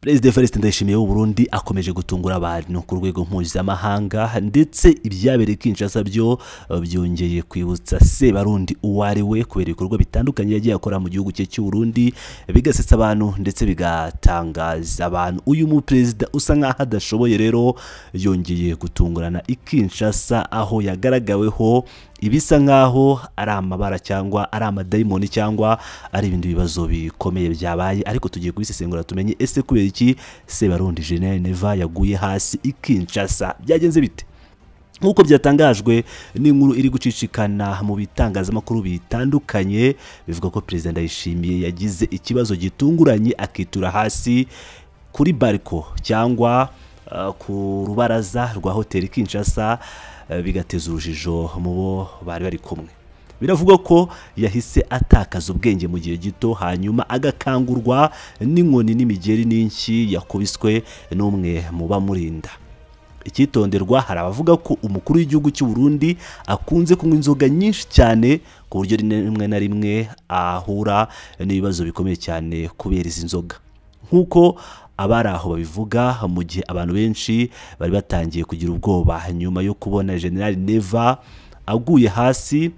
Perezida Evariste Ndayishimiye w'u Burundi akomeje gutungura abantu ku rwego mpuzamahanga, ndetse ibyabereye Kinshasa byo byongeye kwibutsa Sebarundi uwo ari we kubera ibikorwa bitandukanye yagiye akora mu gihugu cye cy'u Burundi, bigasetsa abantu ndetse bigatangaza abantu. Uyu mu perezida usa nkaho adashoboye rero yongeye gutungurana i Kinshasa, aho yagaragaweho ibisa nkaho ari amabara cyangwa ari amadayimoni cyangwa ari ibindi bibazo bikomeye byabaye, ariko tugiye kubisesengura tumenye ese kubera iki Sebarundi General Neva yaguye hasi i Kinshasa, byagenze bite? Nk'uko byatangajwe n'inkuru iri gucicikana mu bitangazamakuru bitandukanye, bivuga ko Perezida Ndayishimiye yagize ikibazo gitunguranye akitura hasi kuri bariko cyangwa ku rubaraza rwa hoteli Kinshasa, bigateza urujijo mu bo bari bari kumwe. Biravugwa ko yahise atakaza ubwenge mu gihe gito, hanyuma agakangurwa n'inkoni n'imigeri n'inshyi yakubiswe n'umwe mu bamurinda. Icyitonderwa, hari abavuga ko umukuru w'igihugu cy'u Burundi akunze kunywa inzoga nyinshi cyane ku buryo rimwe na rimwe ahura n'ibibazo bikomeye cyane kubera izi nzoga, nk'uko abari aho babivuga, mu gihe abantu benshi bari batangiye kugira ubwoba nyuma yo kubona General Neva aguye hasi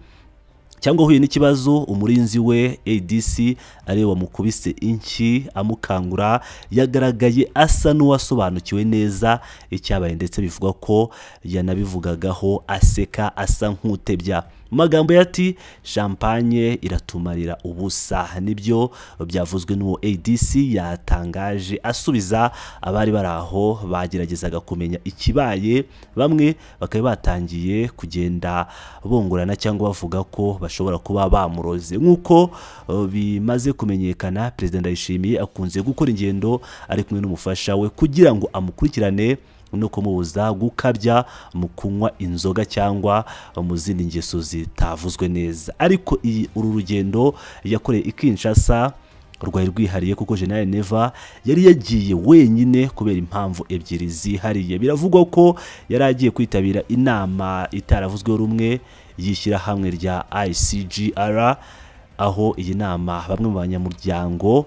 cyangwa ahuye n'ikibazo. Umurinzi we ADC ariwe wamukubise inshyi amukangura, yagaragaye asa n'uwasobanukiwe neza icyabaye, ndetse bivugwa ko yanabivugagaho aseka asa nk'utebya. Mu magambo yati champagne iratumarira ubusa, nibyo byavuzwe n'uwo ADC yatangaje asubiza abari bari aho bageragezaga kumenya ikibaye. Bamwe bakaba batangiye kugenda bongorana cyangwa bavuga ko bashobora kuba bamuroze. Nk'uko bimaze kumenyekana, Perezida Ndayishimiye akunze gukora ingendo ari kumwe n'umufasha we kugira ngo amukurikirane no kumubuza gukabya mu kunywa inzoga cyangwa mu zindi ngeso zitavuzwe neza. Ariko uru rugendo yakoreye i Kinshasa rwari rwihariye, kuko General Neva yari yagiye wenyine kubera impamvu ebyiri zihariye. Biravugwa ko yari agiye kwitabira inama itaravuzweho rumwe y'ishyirahamwe rya ICGR, aho iyi nama bamwe mu banyamuryango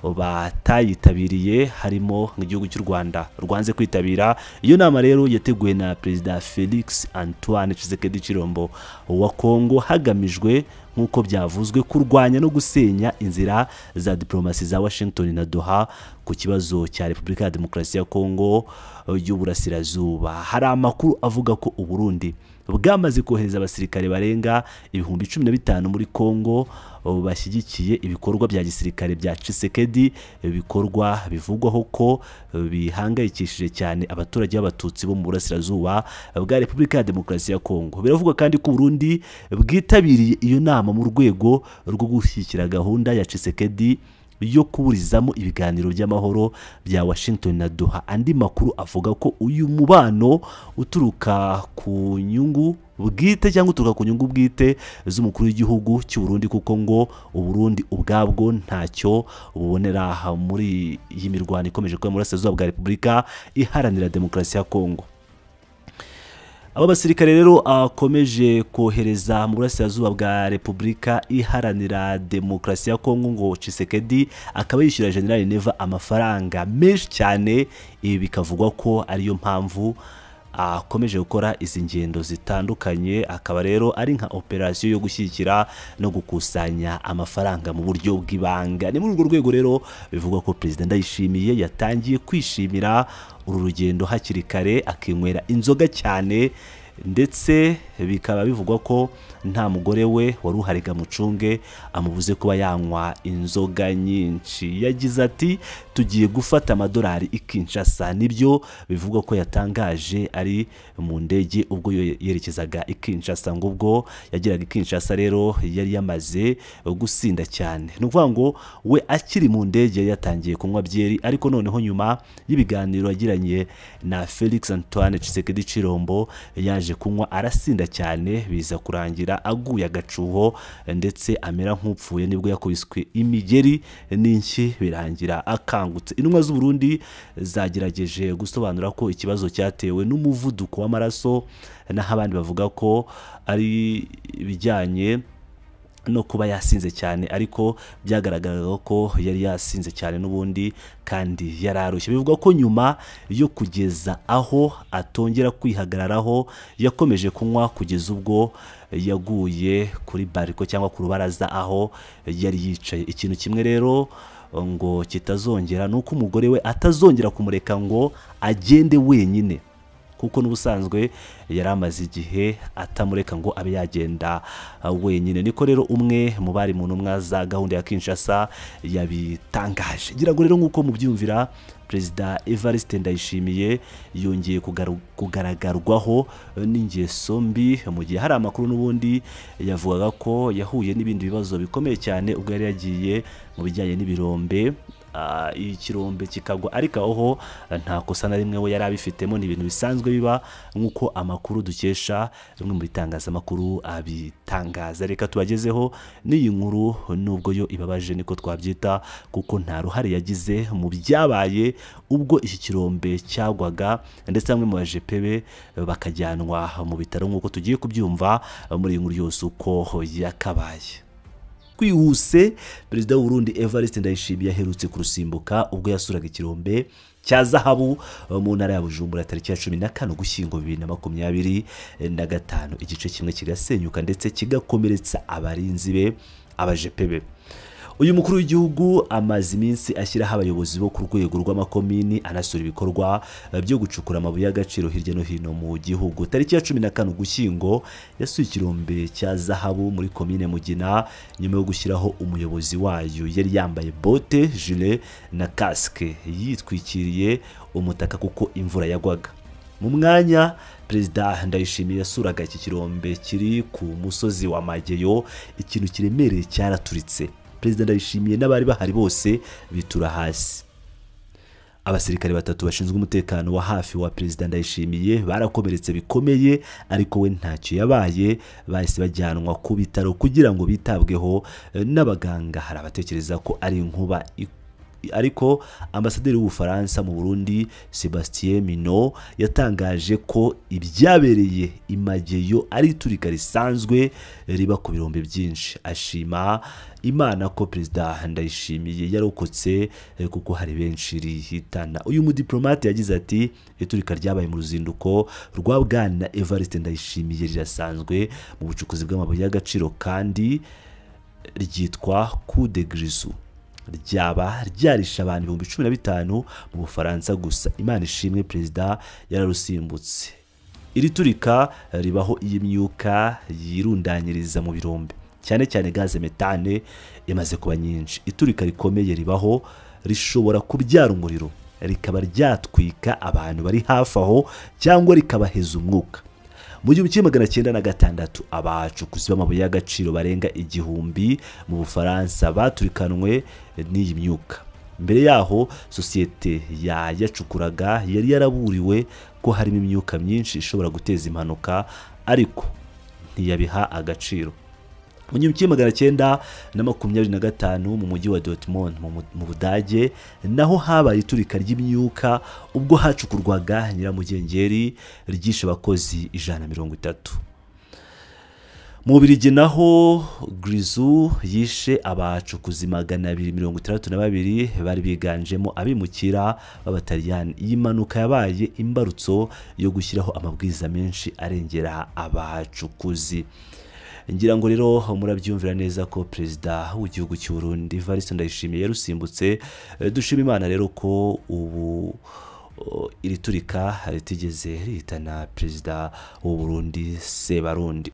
batayitabiriye, harimo nk'igihugu cy'u Rwanda rwanze kwitabira. Iyo nama rero yateguwe na Perezida Felix Antoine Tshisekedi Tshilombo wa Kongo, hagamijwe nk'uko byavuzwe kurwanya no gusenya inzira za diplomasi za Washington na Doha ku kibazo cya Repubulika ya Demokarasi ya Kongo y'Uburasirazuba. Hari amakuru avuga ko u Burundi bwamaze kohereza abasirikare barenga 15,000 muri Kongo bashyigikiye ibikorwa bya gisirikare bya Tshisekedi, ibikorwa bivugwaho ko bihangayikishije cyane abaturage b'abatutsi bo mu burasirazuba bwa Repubulika ya Demokarasi ya Kongo. Biravugwa kandi ko Burundi bwitabiriye iyo nama mu rwego rwo gushyigikira gahunda ya Tshisekedi yo kuburizamo ibiganiro by'amahoro bya Washington na Doha. Andi makuru avuga ko uyu mubano uturuka ku nyungu bwite cyangwa uturuka ku nyungu bwite z'umukuru w'igihugu cy'u Burundi, kuko ngo u Burundi ubwabwo ntacyo bubonera muri iyi mirwano ikomeje kuba mu burasirazuba bwa Repubulika Iharanira Demokarasi ya Kongo. Aba basirikare rero akomeje kohereza mu burasirazuba bwa Repubulika Iharanira Demokarasi ya Kongo, ngo Tshisekedi akaba yishyura General Neva amafaranga menshi cyane. Ibi bikavugwa ko ariyo mpamvu akomeje gukora izi ngendo zitandukanye, akaba rero ari nka operasiyo yo gushyigikira no gukusanya amafaranga mu buryo bw'ibanga. Ni muri urwo rwego rero bivugwa ko Perezida Ndayishimiye yatangiye kwishimira uru rugendo hakiri kare, akinywera inzoga cyane, ndetse bikaba bivugwa ko nta mugore we wari uhari mucunge amubuze kuba yanywa inzoga nyinshi. Yagize ati tugiye gufata amadolari i Kinshasa, nibyo bivugwa ko yatangaje ari mu ndege ubwo yerekezaga i Kinshasa. Ngo ubwo yageraga i Kinshasa rero yari yamaze gusinda cyane, ni ukuvuga ngo we akiri mu ndege yatangiye kunywa byeri, ariko noneho nyuma y'ibiganiro yagiranye na Felix Antoine Tshisekedi Tshilombo yaje kunywa arasinda cyane, biza kurangira aguye agacuho ndetse amera nk'upfuye, nibwo yakubiswe imigeri n'inshyi birangira akangutse. Intumwa z'u Burundi zagerageje gusobanura ko ikibazo cyatewe n'umuvuduko w'amaraso, naho abandi bavuga ko ari ibijyanye no kuba yasinze cyane, ariko byagaragaraga ko yari yasinze cyane n'ubundi kandi yararushye. Bivugwa ko nyuma yo kugeza aho atongera kwihagararaho yakomeje kunywa kugeza ubwo yaguye kuri bariko cyangwa ku rubaraza aho yari yicaye. Ikintu kimwe rero ngo kitazongera ni uko umugore we atazongera kumureka ngo agende wenyine, kuko n'ubusanzwe yari amaze igihe atamureka ngo abe yagenda wenyine. Niko rero umwe mu bari mu ntumwa za gahunda ya Kinshasa yabitangaje. Ngira ngo rero nk'uko mubyumvira, Perezida Evariste Ndayishimiye yongeye kugaragarwaho n'ingeso mbi, mu gihe hari amakuru n'ubundi yavugaga ko yahuye n'ibindi bibazo bikomeye cyane ubwo yari yagiye mu bijyanye n'ibirombe, ikirombe kikagwa, ariko aho nta kosa na rimwe we yari abifitemo, ni ibintu bisanzwe biba nk'uko amakuru dukesha bimwe mu bitangazamakuru abitangaza. Reka tubagezeho n'iyi nkuru nubwo yo ibabaje, niko twabyita, kuko nta ruhare yagize mu byabaye ubwo iki kirombe cyagwaga, ndetse bamwe mu bajepe be bakajyanwa mu bitaro nk'uko tugiye kubyumva muri iyi nkuru yose uko yakabaye. Kwihuse, Perezida w'u Burundi Evariste Ndayishimiye aherutse kurusimbuka ubwo yasuraga ikirombe cya zahabu mu ntara ya Bujumbura tariki ya 14 Ugushyingo 2025, igice kimwe kigasenyuka ndetse kigakomeretsa abarinzi be, abajepe be. Uyu mukuru w'igihugu amaze iminsi ashyiraho abayobozi bo ku rwego rw'amakomini, anasura ibikorwa byo gucukura amabuye y'agaciro hirya no hino mu gihugu. Tariki ya 14 Ugushyingo yasuye ikirombe cya zahabu muri komine Mugina nyuma yo gushyiraho umuyobozi wayo. Yari yambaye bote, gilet na casque, yitwikiriye umutaka kuko imvura yagwaga. Mu mwanya Perezida Ndayishimiye yasuraga iki kirombe kiri ku musozi wa Mageyo, ikintu kiremereye cyaraturitse. Perezida Ndayishimiye n'abari bahari bose bitura hasi. Abasirikare batatu bashinzwe umutekano wa hafi wa Perezida Ndayishimiye barakomeretse bikomeye, ariko we ntacyo yabaye. Bahise bajyanwa ku bitaro kugira ngo bitabweho n'abaganga. Hari abatekereza ko ari inkuba, ariko ambasaderi w'Ubufaransa mu Burundi Sebastien Minot yatangaje ko ibyabereye i Mageyo ari iturika risanzwe riba ku birombe byinshi. Ashima Imana ko Perezida Ndayishimiye yarokotse kuko hari benshi rihitana. Uyu mudiplomate yagize ati: iturika ryabaye mu ruzinduko rwa Bwana Evariste Ndayishimiye rirasanzwe mu bucukuzi bw'amabuye y'agaciro kandi ryitwa coup de grisou, ryaba ryarisha abantu 15,000 mu Bufaransa gusa. Imana ishimwe Perezida yararusimbutse. Iri turika ribaho iyi myuka yirundanyiriza mu birombe, cyane cyane gaze metane imaze kuba nyinshi. Iturika rikomeye ribaho rishobora kubyara umuriro, rikaba ryatwika abantu bari hafi aho cyangwa rikabaheza umwuka. Mu 1906 abacukuzi b'amabuye y'agaciro barenga 1000 mu Bufaransa baturikanwe n'iyi myuka. Mbere yaho sosiyete yayacukuraga yari yaraburiwe ko harimo imyuka myinshi ishobora guteza impanuka, ariko ntiyabiha agaciro. Mu 1925 mu mujyi wa Dortmund mu Budage naho habaye iturika ry'imyuka ubwo hacukurwaga nyiramugengeri ryishe abakozi 130. Mu Bubiligi naho Grizu yishe abacukuzi 262 bari biganjemo abimukira b'Abataliyani. Iyi mpanuka yabaye imbarutso yo gushyiraho amabwiriza menshi arengera abacukuzi. Ngira ngo rero murabyumvira neza ko Perezida w'igihugu cy'u Burundi Evariste Ndayishimiye yarusimbutse. Dushima Imana rero ko ubu iri turika ritigeze rihitana Perezida w'u Burundi Sebarundi.